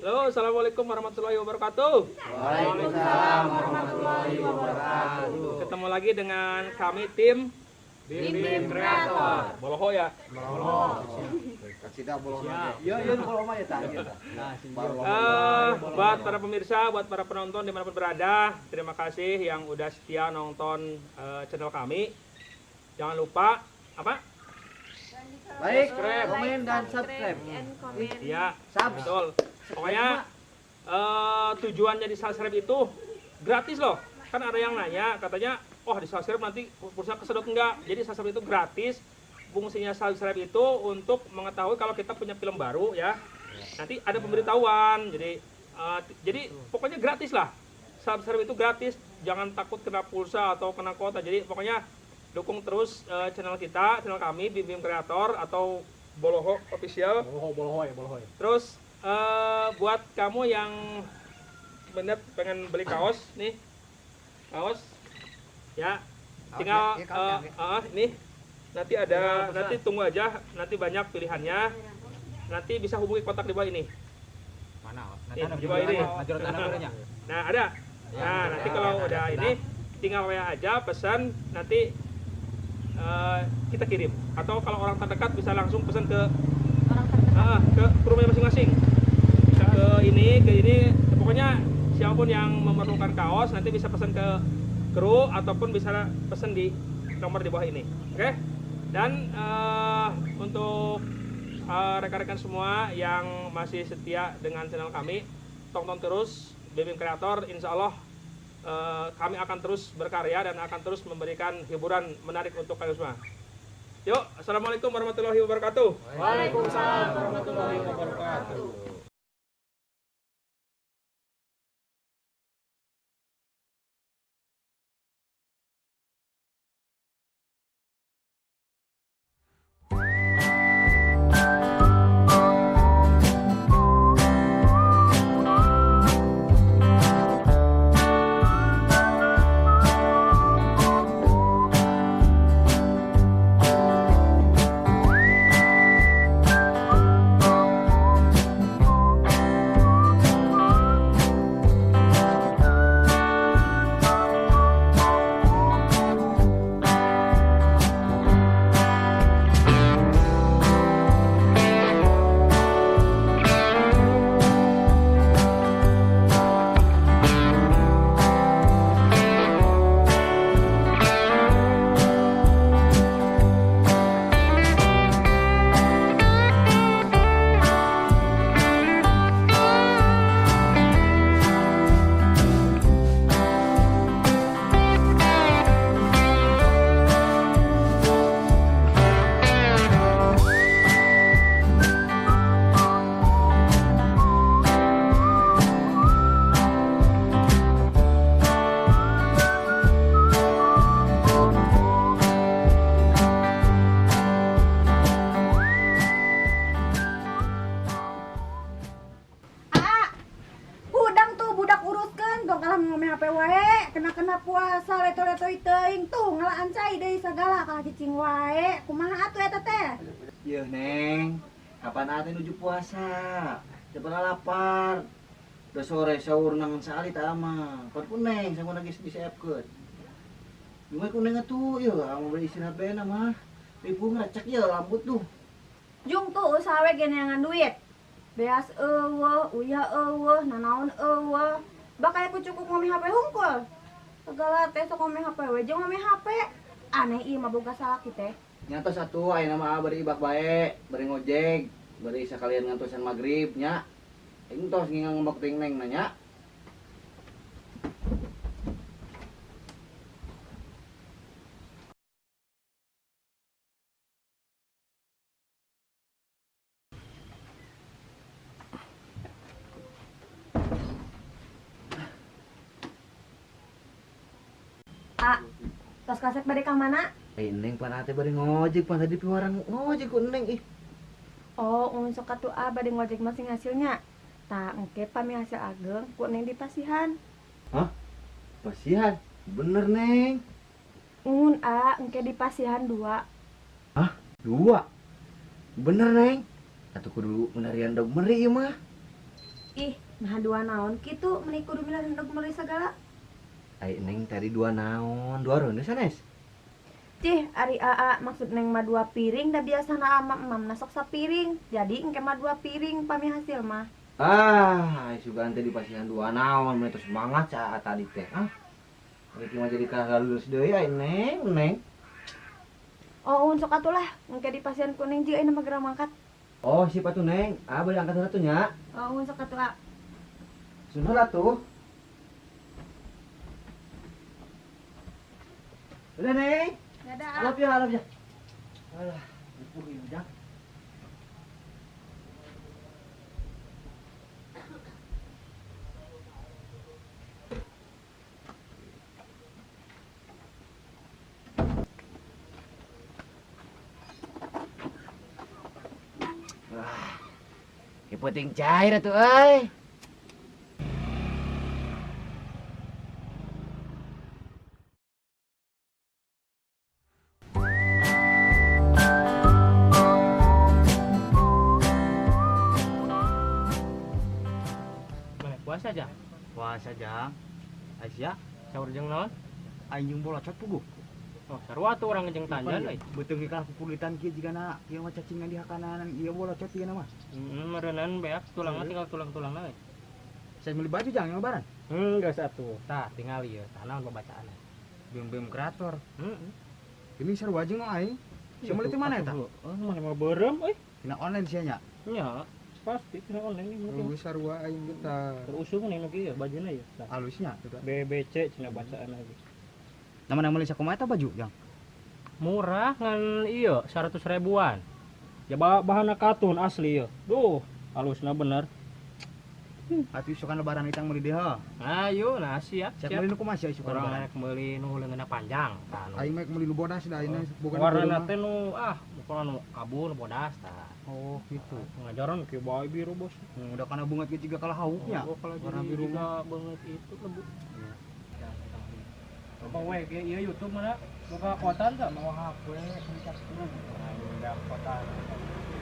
Halo, assalamualaikum warahmatullahi wabarakatuh. Waalaikumsalam warahmatullahi wabarakatuh. Ketemu lagi dengan kami tim Bim Kreator. Boloho ya. Iya, iya kalau mah ya tah. Buat para pemirsa, buat para penonton dimanapun berada, terima kasih yang udah setia nonton channel kami. Jangan lupa apa? Like, komen dan subscribe. Iya, betul. Pokoknya tujuannya di subscribe itu gratis loh. Kan ada yang nanya, katanya, oh di subscribe nanti pulsa kesedot enggak? Jadi subscribe itu gratis. Fungsinya subscribe itu untuk mengetahui kalau kita punya film baru ya. Nanti ada pemberitahuan. Jadi jadi pokoknya gratis lah. Subscribe itu gratis. Jangan takut kena pulsa atau kena kuota. Jadi pokoknya dukung terus channel kita, channel kami Bim Kreator atau Boloho Official. Boloho ya, boloho ya. Terus buat kamu yang bener pengen beli kaos nih, kaos ya, tinggal ini nanti ada, nanti tunggu aja, nanti banyak pilihannya. Nanti bisa hubungi kontak di bawah ini. Mana? Nih, di bawah ini. Nah ada. Nah nanti kalau udah ini tinggal WA aja pesan, nanti kita kirim. Atau kalau orang terdekat bisa langsung pesan ke ke rumahnya masing-masing. Bisa ke ini, pokoknya siapapun yang memerlukan kaos nanti bisa pesan ke kru ataupun bisa pesan di nomor di bawah ini. Oke? Dan untuk rekan-rekan semua yang masih setia dengan channel kami, tonton terus Bim Kreator, insya Allah kami akan terus berkarya dan akan terus memberikan hiburan menarik untuk kalian semua. Yuk, assalamualaikum warahmatullahi wabarakatuh. Waalaikumsalam warahmatullahi wabarakatuh. Kena-kena puasa leto-leto teuing tuh ngelaan cai deui sagala kalah cicing wae. Kumaha atuh eta teh? Yeuh Neng, kapan atuh nuju puasa? Teu pernah lapar. Udah sore sahur nangan saalit mah. Pan ku Neng sanggup geus disiapkeun. Cuma ku Neng atuh yeuh amo beli istirahat bae mah. Ribu ngerecek ye lambut tuh. Jung tuh usaha we geneangan duit. Beas eueuh, uyah eueuh, nanaon eueuh. Bakal aku cukup ngome HP hungkul. Segala teh sok ngome HP we jeung ngome HP. Aneh ieu mah boga salaki teh. Nyata satu ayeuna mah bari ibak bae, bari ngojek, bari sakalian ngantosan magrib nya. Entos ngingang ngembak ting Neng nanya. A, tos kasep bade ka mana? Eh, Neng pan ate bade ngojek, pan tadi piwarang ngojek ku Neng ih. Oh, sok atuh a bade ngojek masing hasilnya. Tah engke pami hasil ageng ku Neng dipasihan. Hah? Pasihan? Bener Neng. Ngun a, engke dipasihan 2. Hah? 2? Bener Neng. Atuh kudu menarian dog meri ieu mah. Ih, nah dua naon kitu meni kudu milah endog meuli sagala. Ai Neng tadi dua naon? Dua ronde sanes? Cih, ari aa maksud Neng mah dua piring da biasana ama emam nasok sapiring. Jadi engke mah dua piring pami hasil mah. Ah, sugan teh dipasihan dua naon meni terus semangat cah tadi teh. Ah. Ari mah jadi kalah lulus deui ai Neng, Neng. Oh, sok atuh lah, engke dipasihan ku Neng jeung ayeuna mah geura mangkat. Oh, sip atuh Neng. Ah, bari angkat heula tuh nya. Oh, sok atuh, A. Sun heula tuh. Udah, Neng. Dadah. Alap ya, alap ya. Alah, ripuh ieu ujang. Wah, penting cair atuh euy. Mana puasa aja? Puasa jang. Aisyah, Sahur jeung naon? aing jeung bolocot puguh. Oh, sarua tuh urang jeung tanjan euy. Beuteung ge kalah kukulitan kieu jigana ieu mah cacingan di hakananan ieu bolocot ieu mah. Heeh, meureunan beak tulangna tinggal tulang-tulangna euy. Saya beli baju jang yang lebaran. Geus atuh. Tah, tinggal ieu, tah naon pembacaan. Bem-bem kreator. Heeh. Ini sarua jeung aing. Sia meuli ti mana eta? Oh, mana mah beureum euy. Tina online sia nya. Nya, pasti tina online ieu. Lu sarua aing kita. Terusung nih nu kieu bajuna ieu. Tah. Halusnya tuh. BBC cenah bacaan lagi. Nama-nama meuli sakumaha eta baju, Jang? Murah ngan ieu 100 ribuan. Ya bahanna katun asli ieu. Duh, halusna bener. Atuh isukan lebaran itang meuli deui heuh. Ayo, nah siap. Siap meuli nu kumaha sia isukan Urang lebaran? rek meuli nu leungeunna panjang tah nu. Aing mah meuli nu bodas da ayeuna boga Warnana teh nu ah, bukan nu kabur bodas tah. Oh, gitu. Ngajaran kieu bae biru, Bos. Udah kana bunga kieu jiga kalah hauknya. Oh, kalau Warna jadi biru juga banget itu lebu. Apa we ge ieu YouTube mana? Buka kotan tah mau HP udah kotan.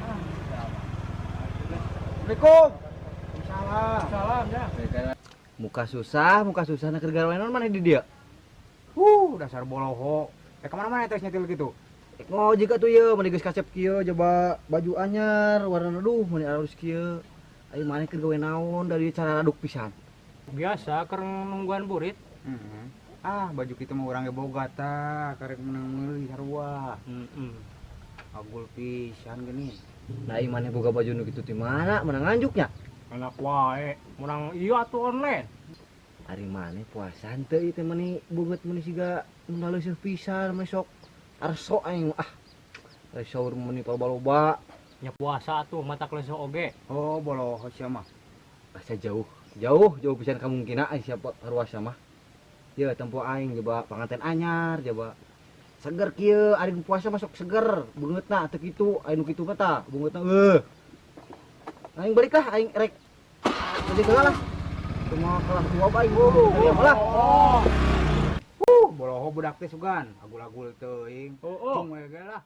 Ah, Assalamualaikum. Salam. Salam ya. Muka susah nak keur gawe naon maneh di dieu? Dasar boloho. Kemana-mana teh nyetil gitu. Ngojek atuh ieu meni geus kasep kieu coba baju anyar warna duh meni alus kieu. Ayo maneh keur gawe naon dari cara raduk pisan. Biasa keur nungguan burit. Ah, baju kitu mah urang ge boga tah, karek menang meuli sarua. Heeh. Agul pisan geuning. Nah, ieu maneh boga baju nu kitu ti mana? Menang nganjuknya. Enak wae, menang ieu atuh online. Ari maneh puasa henteu ieu teh meni beungeut meni siga nu leuseut pisan meni sok arso aing ah. Ari saur meni loba-loba. Nya puasa atuh mata leuseuh oge. Oh, boloho sia mah. Asa jauh, jauh, jauh pisan kamungkina ai siapa ruasa mah. Ye tempo aing coba panganten anyar coba seger kieu ari puasa masuk seger beungeutna teu kitu aya nu kitu mah tah beungeutna eueuh. Aing balik lah aing rek balik heula lah. Cuma kalah dua bae lah. Boloho budak teh sugan, agul-agul teuing. Oh, Cung we ge lah.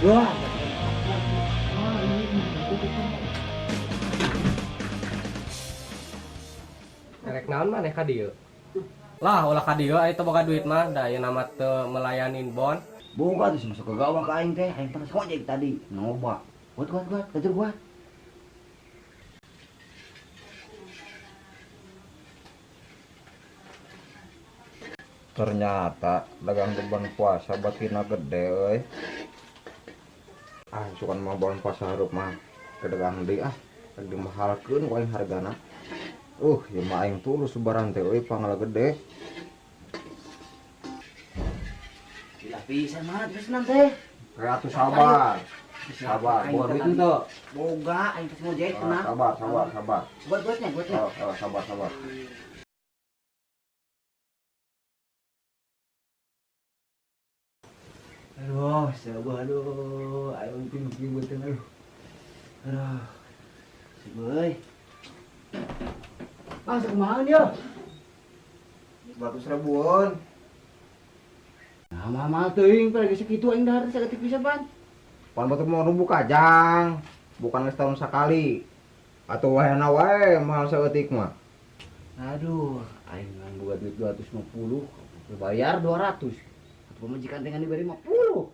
Wah. Naon maneh ka dieu? Lah ulah ka dieu aya teu boga duit mah da ayeuna mah teu melayanin bon. Boga tuh masuk ke gawang ke aing teh, aing pernah ngojek tadi. Noba. Kuat kuat kuat, kejar kuat. Ternyata dagang beban puasa batina gede euy. Ah, sukan mah bulan puasa harup mah kedagang deui ah. Rek dimahalkeun ku aing hargana. Ieu mah aing tulus lebaran teh euy pangala gede. Gila pisan mah terus nanti. Ratu sabar. Sabar, boga duit henteu? Boga aing geus ngojek tenang. Sabar, sabar, sabar. Buat buatnya, buatnya. Oh, sabar, sabar. Aduh, sabar aduh. Aing penting beuteung aduh. Aduh. Seboy. Ah, sekumaha dia? 100 ribuan. Nah, mahal teuing pada geus sakitu aing dahar saketik pisan pan. Pan batur mau nubuka kajang, bukan geus tahun sakali. Atuh wahena wae mahal saeutik mah. Aduh, aing ngan boga duit 250, bayar 200. Atuh pamajikan teh ngan diberi 50.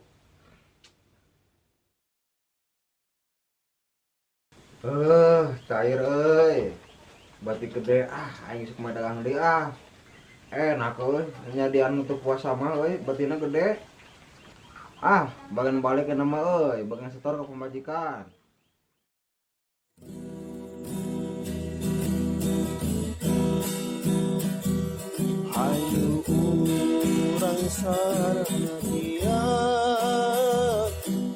Cair euy. Batik gede ah, aing sok mah dagang deui ah. Enak euy, nyadian nutup puasa mah euy, batina gede. Ah, bagian balik ke nama euy, bagian setor ke pemajikan. Hayu urang sarana dia,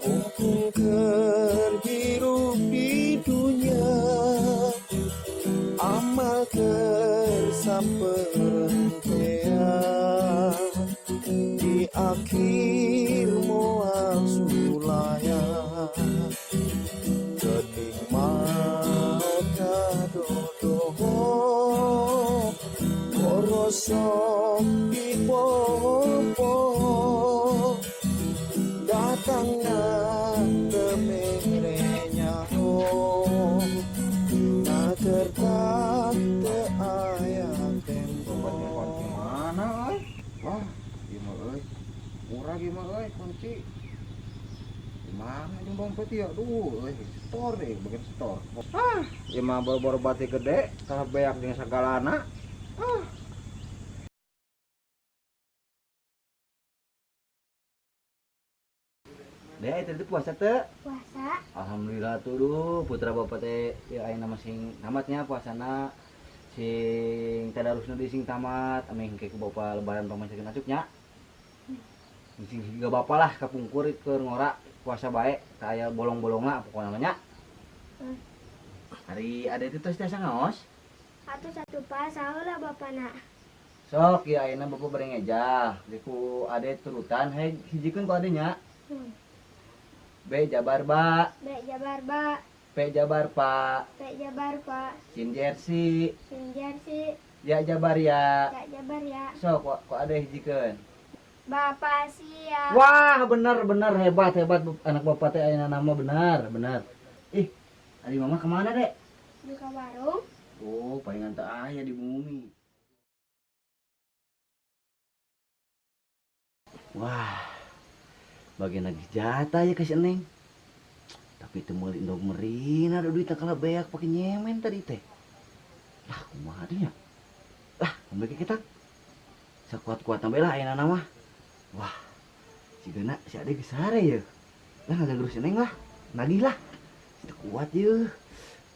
mumpung keur hirup di dunya, amal keur samperentea, di akhir moal sulaya, geuting mata dodoho, korosok dipopo, datangna temerenya ho, na kertas teu aya tempo. Obatnya kunci mana euy? Wah, ieu mah euy. Murah ieu mah euy kunci. Gimana jeung dompet ieu? Aduh, euy, setor deh, bagian setor. Ah, ieu mah boro-boro batik gede, kalah beak jeung sagalana. Ah. Deh, itu puasa teu? Puasa. Alhamdulillah tuh duh, putra bapak teh ya ayeuna mah sing tamatnya puasana. Sing tadarusna deui sing tamat, ameh engke ku bapak lebaran pamasakeun acuknya. Sing higa bapak lah kapungkur keur ngora puasa bae, teu aya bolong-bolongna pokona mah nya. Hari ada itu tos tiasa ngaos? Atuh satu pas saheula bapana. Sok ya ayeuna bapak bari ngejah, di ku ade turutan hei hijikeun ku ade nya. B jabar ba. B jabar ba. P jabar pa. P jabar pa. Sin jersey. Sin jersey. Ya jabar ya. Ya jabar ya. Sok kok ade hijikeun. Bapak siap. Wah, benar benar hebat hebat anak bapak teh ayeuna nama benar benar. Ih, ari mama kemana, Dek? Buka warung. Oh, palingan teu aya di bumi. Wah. Bagian lagi jatah ya ke si Neng. Tapi teu meuli endog merina ada duit kalah beak pakai nyemen tadi teh. Lah kumaha teh nya? Lah, mereka kita sakuat-kuat tambah lah ayeuna mah. Wah, sigana si ade geus sare ye. Lah ngaganggu si Neng lah. Nagih lah. Teu kuat ye.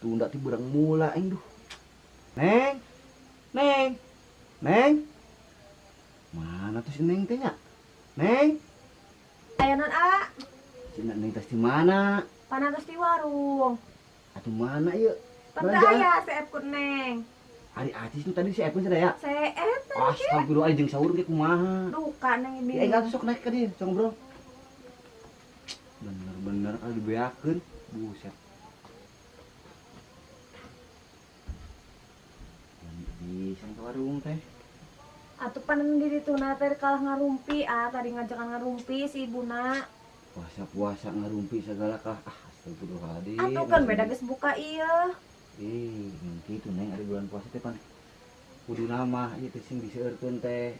Tunda ti beurang mula aing duh. Neng. Neng. Neng. Mana tuh si Neng teh nya? Neng. Aya non A. Si Neng tas di mana? Panah tas di warung. Atuh mana ieu? Pan teu aya seep ku Neng. Ari acis nu tadi seep sadaya? Seep tadi. Astagfirullah jeung sahur ge kumaha? Duka Neng ini. Ya enggak sok naik ka dieu, sok ngobrol. Bener-bener kalau dibeakeun, buset. Bisa ke warung teh. Atuh pan di ditu na teh kalah ngarumpi, ah tadi ngajakan ngarumpi si ibuna. Puasa-puasa ngarumpi segala kalah. Ah, astagfirullahaladzim. Atuh kan beda geus buka ieu. Ih, kitu Neng ari bulan puasa teh pan. Kudu nama ieu teh sing diseueurkeun teh.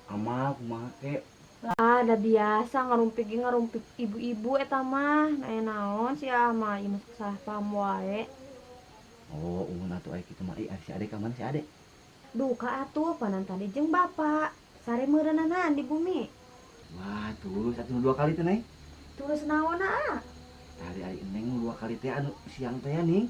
Amal kumaha ke? Lah, da biasa ngarumpik ge ngarumpik ibu-ibu eta mah. Aya naon si Ama ieu mah salah paham wae. Oh, ungun atuh aya kitu mah. Ih, si Ade ka mana si Ade? Duka atuh panan tadi jeung bapak. Sare meureunana di bumi. Wah, tulus atuh dua kali teh, Neng. Tulus naon ah? Tadi ari Neng nu dua kali teh anu siang teh ya, Ning.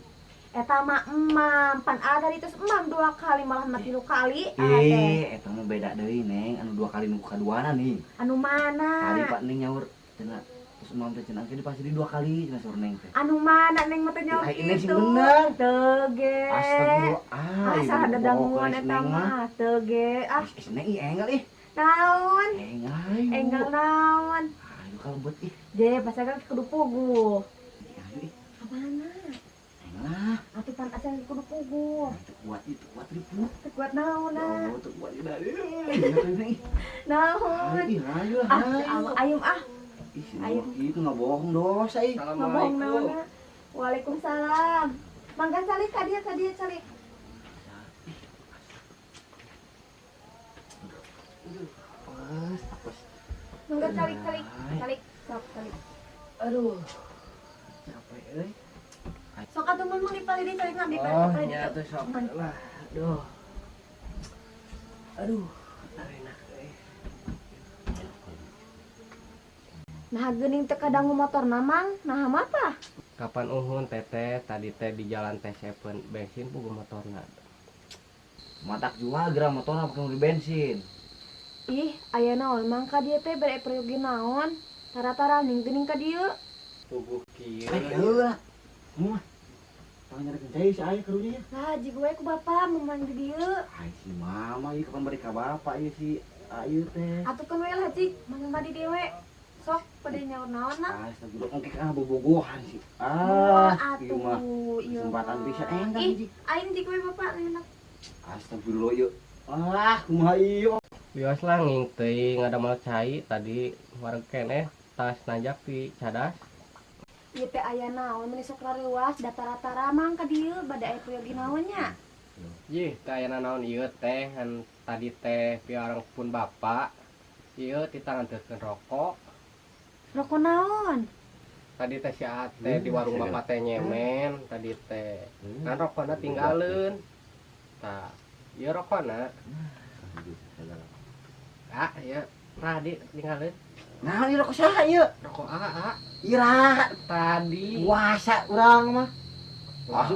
Eta mah emam, pan ada itu emam dua kali malah mah tilu kali. Ade. Eh, eta mah beda deui, Neng. Anu dua kali nu kaduana nih. Anu mana? Tadi Pak Neng nyaur cenah terus emam teh cenah engke pasti di dua kali cenah saur Neng teh. Anu mana Neng mah teh nyaur Ai, Neng sing kitu. bener. Teu ge. Astagfirullah. Ah, Ah, salah dedanguan eta mah. Teu ge. Ah, Ih, Neng ih enggal ih. naon? Enggal ayo. Enggal naon? Ayo kalau buat ih. Je, pasal kan kudu puguh. Ayo ih. Ka mana? Enggal lah. Atuh pan asal kudu puguh. Teu kuat ih, teu kuat ribu. Teu kuat naon ah. Oh, teu kuat ih. Ayo, ih. Naon? Ayo, ayo lah. Ah, ya Allah, ayum ah. Ih, si Ayo. Neng itu nggak bohong dosa ih. Ngomong naon ah. Waalaikumsalam. Mangga calik ka dieu calik. Apes, apes. Mangga calik calik. Calik, sok calik. Aduh. Capek euy. Sok atuh mun di palih dieu calik ngambil Oh, palih nya dieu. atuh sok lah. Aduh. Aduh, enak euy. Nah, geuning teu kadangu motorna Mang, nah mah? Kapan uhun teteh tadi teh di jalan teh sepen bensin puguh motorna. Matak jual geura motorna pake di bensin. Ih, aya naon Mang ka dieu teh bere peryogi naon? Tara-tara ning geuning ka dieu. Puguh kieu. Eh, heula. Mah. Tang nyari cai si aya karunya ya. Lah, jig we ku bapak memang di dieu. Ai si mama ieu kapan bari ka bapak ieu si ayu teh. Atuh keun we lah jig, mang mah di dieu we. Sok pada nyaur naon nah. Astagfirullah, engke ah bobogohan sih. Ah, Ah, ieu mah atuh, ieu kesempatan mah. bisa enggal Ih, jig. aing jig we bapak enak. Astagfirullah ieu. Ah, kumaha ieu? Wios lah nging teuing ngadamel cai tadi wareg keneh tas nanjak di cadas. Ieu teh aya naon meuni sok rareuwas datara-tara mang ka dieu bade aya peryogi naon nya. Yih, teh aya naon ieu teh ngan tadi teh piarang pun bapak. Ieu ti tanganteuskeun rokok. Rokok naon? Tadi teh si Ate di warung bapak teh nyemen tadi teh. Ngan rokona tinggaleun. Tah, ieu rokona. Ah, ieu tadi tinggaleun. Nah, ieu rokok saha ieu? Rokok AA Ira tadi. puasa urang mah. Wah,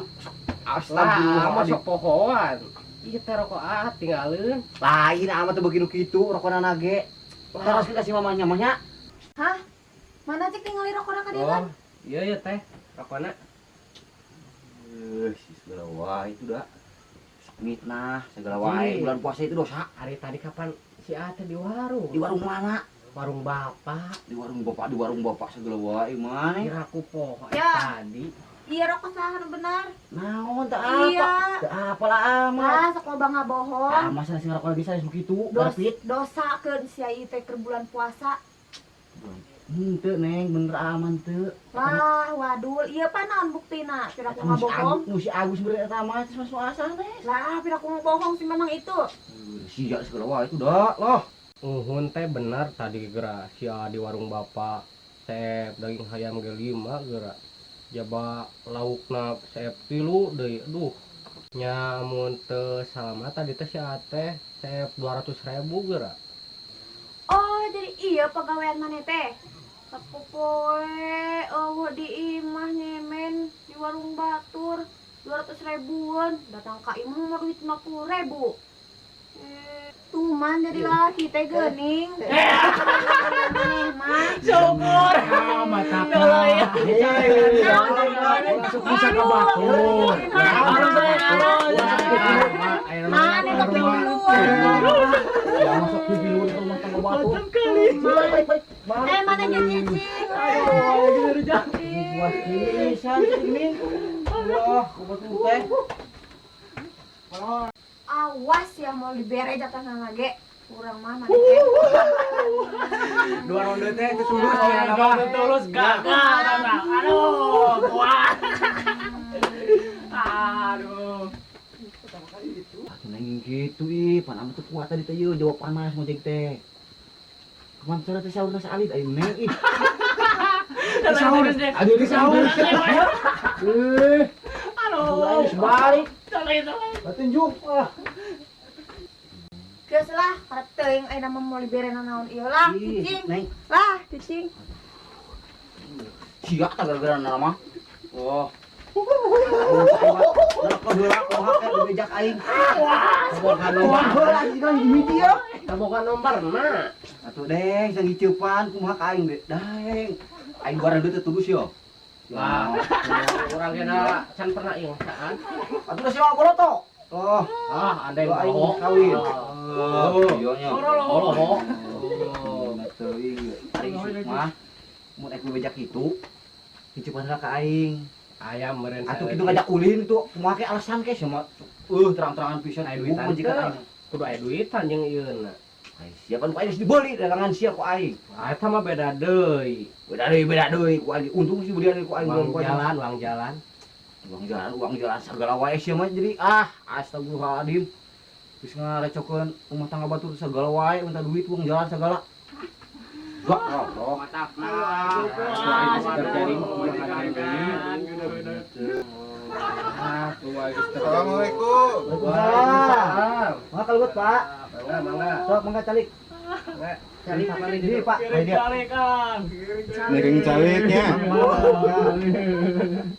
Astagfirullah, lah, masuk pohoan. Ieu teh rokok AA tinggaleun. Lain amat teh begitu kitu rokona ge. Terus kita si mamanya mah nya. Hah? Mana cik tingali rokona ka dieu kan? Oh, iya iya teh, rokona. Eh, si segala wae itu dah. Sok mitnah segala wae bulan puasa itu dosa. Hari tadi kapan si A teh di warung? Di warung mana? Warung bapak. Di warung bapak segala wae mana? Kira aku poho Ya. tadi. Iya rokok saha nu benar. Naon teu apa? Iya. Teu apa lah amat. Lah sok loba ngabohong. Ah, masa sing rokok bisa begitu, Dos, Garpit. dosa keun sia ieu teh keur bulan puasa. Henteu Neng, bener aman teu. Lah, wadul, ieu pa naon buktina? Pira ku ngabohong? Nu si Agus bener eta mah terus masuk asa teh. Lah, pira ku ngabohong si Mamang itu. Sia segala wae itu dah loh. Uhun teh bener tadi geura si A di warung bapak seep daging hayam ge 5 geura. Jaba laukna seep 3 deui. Aduh. Nya mun teu salamat tadi teh si A teh seep 200.000 geura. Oh, jadi iya pegawaian maneh teh. Sapopoe eueuh di imah nyemen di warung batur 200 ribuan, datang ka imah mah duit 50.000. Tuman jadi laki teh geuning. Maneh mah. Syukur. Mata Masuk bisa ke batur. Maneh teh piluan. Ya masuk di luar rumah tangga batur. Eh, mana nyicing? Buat pisan ini. Wah, kubat teh. Awas ya mau dibere jatah lagi. Kurang mah maneh teh. Dua ronde teh itu tulus ya nama. Tulus gagal. Aduh, kuat. Aduh. Atuh neng kitu ih, pan anu teu kuat tadi teh ieu jawab panas ngojek teh. Kapan sore teh sahurna saalit aing neng ih. Sahur. Aduh di sahur. Eh. Aduh, Balik. Patunjuk ah. Geus lah, karep teuing ayeuna mah moal dibere naon ieu lah, Ih, cicing. Neng, Lah, cicing. Sia tah gara-gara nama. Oh. Nah, kau heula kumaha teh dibejak aing. Kaboga nomor. Heula sih kan hiji ya. Kaboga nomor na. Atuh deng, sang ngiceupan kumaha ka aing deh. Deng. Aing barang duit teh tulus yo. Lah, urang ge da can pernah ieu ngasaan. Atuh da siapa boloto? Oh, Ah, ada yang aing bohong. kawin. Oh, iya nya. Bohong. Oh, teuing. Ari isuk mah mun ek bebejak kitu, ngiceupan heula ka aing. Ayam meureun. Atuh kitu ngajak ulin tuh, kumaha ke alasan ke sia mah terang-terangan pisan Aya duitan duitan majikan teu. aing. Kudu aya duitan jeung ieuna. Ai sia kan ku aing geus dibeli dagangan sia ku aing. Ah, eta mah beda deui. Beda deui ku aing. Untung sih belian ku aing. Uang jalan, uang jalan. Uang jalan, uang jalan segala wae sia mah jadi ah astagfirullahaladzim. Geus ngarecokeun rumah tangga batur segala wae minta duit uang jalan segala. Gak, oh, Terjadi. Assalamualaikum. Waalaikumsalam. Mangga kalebet, Pak. Mangga, mangga. Sok mangga calik. Calik kali Di, Pak. Ayo dia. Ngiring caliknya.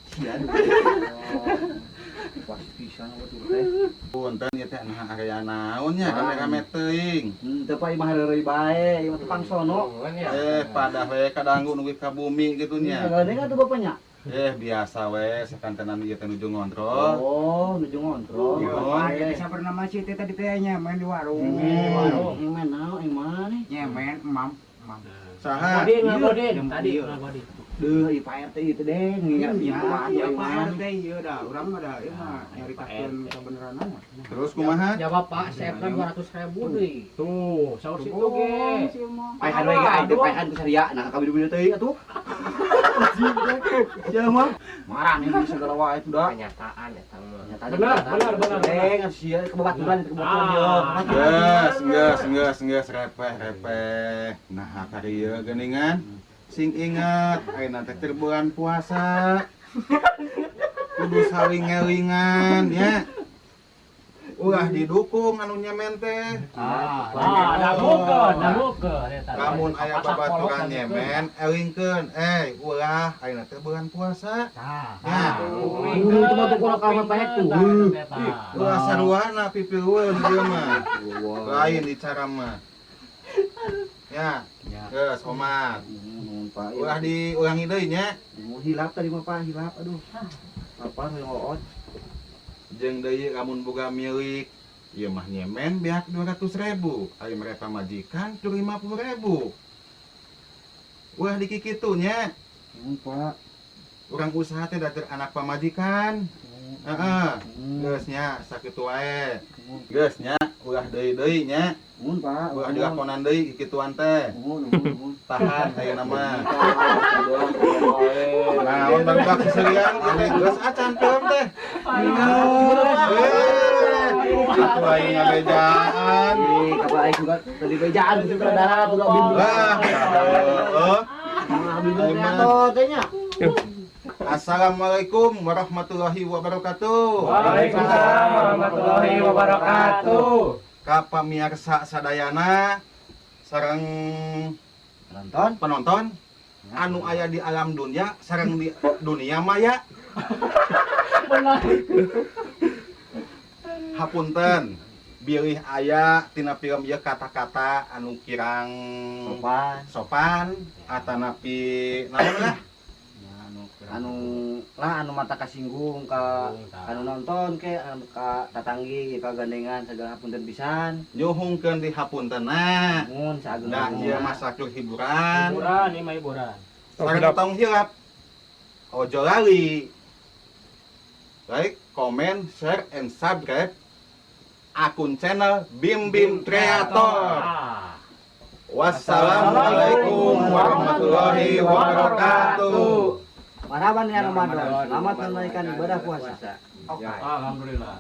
Sia. Pas pisan batur teh. Punten ieu teh nah aya naon nya rame-rame teuing. Henteu Pak, ieu mah heureuy bae, ieu mah tukang sono. Eh, padah we kadanggu nunggu ka bumi gitu nya. Gandeng atuh bapaknya. Eh, biasa we sakantenan ieu teh nuju ngontrol. Oh, nuju ngontrol. Oh. Bae. Sabar nama sih teh tadi teh nya main di warung. Warung main naon yang mana? Nya main emam, emam. Saha? Godin, ngagodin. Tadi ngagodin. Deuh, ieu Pak RT itu deh, ngingat Iya, kumaha iya yang Pak mana. RT ieu dah, urang mah dah ieu mah nyaritakeun kebenaran mah. Terus kumaha? Jawab Pak, seepna 200.000 deui. Tuh, saur situ ge. Paehan we ge aing teh paehan ku saria, nah kabid-bid teuing atuh. Sia mah. Marah nih segala wae itu dah. Kenyataan eta mah. Benar, benar, benar. Deng, sia kebaturan kebaturan Ah. yo. Geus, geus, geus, geus repeh, repeh. Nah, kari ieu geuningan. Sing inget, ayeuna teh keur bulan puasa. Kudu saling ngelingan ya. Ulah didukung anu nyemen teh. Ah, dangukeun, dangukeun eta. Lamun aya babaturan nyemen, elingkeun. Eh, ulah ayeuna teh bulan puasa. Ya. Itu mah tuh kurang kawan paek tuh. Ulah saruana pipilueun ieu mah. Lain di cara mah. Ya. Geus, omat. Nuhun Pak. Ulah diulangi deui nya. Mau hilap tadi mah Pak, hilap aduh. Apa ngeoot. Jeung deui lamun boga milik ieu mah nyemen beak 200.000, ari mereka majikan tur 50.000. Ulah dikikitu nya. Nuhun Pak. Urang usaha teh da teu anak pamajikan. Heeh. Geus nya sakitu wae. Geus nya ulah deui-deui nya. Nuhun Pak. Ulah dilakonan deui kikituan teh. Nuhun, nuhun, nuhun. Tahan ayeuna mah. Naon barudak seserian ieu teh geus acan film teh. Eh, atuh aing ngabejaan. Ih, kabar aing juga tadi bejaan di sutradara tuh bimbing. Lah, heeh. Nah, bimbing kreator teh nya. Assalamualaikum warahmatullahi wabarakatuh. Waalaikumsalam warahmatullahi wabarakatuh. Ka pamiarsa sadayana sareng Nonton. Penonton anu aya di alam dunia sareng di dunia maya. Hapunten bilih aya tina film ieu kata-kata anu kirang Sopan. Sopan atanapi naon lah. Ya, anu anu lah anu mata kasinggung ka anu nonton ke anu ka tatanggi ka gandengan segala, hapunten pisan. Nyuhunkeun di hapuntenna. Mun saageng. Nah, ieu mah sakur hiburan. Hiburan, ini mah hiburan. Sareng tong hilap, ojo lali like, comment, share, and subscribe akun channel Bim Bim Kreator. Wassalamualaikum warahmatullahi wabarakatuh. Marhaban ya Ramadan. Selamat menunaikan ibadah puasa. Alhamdulillah.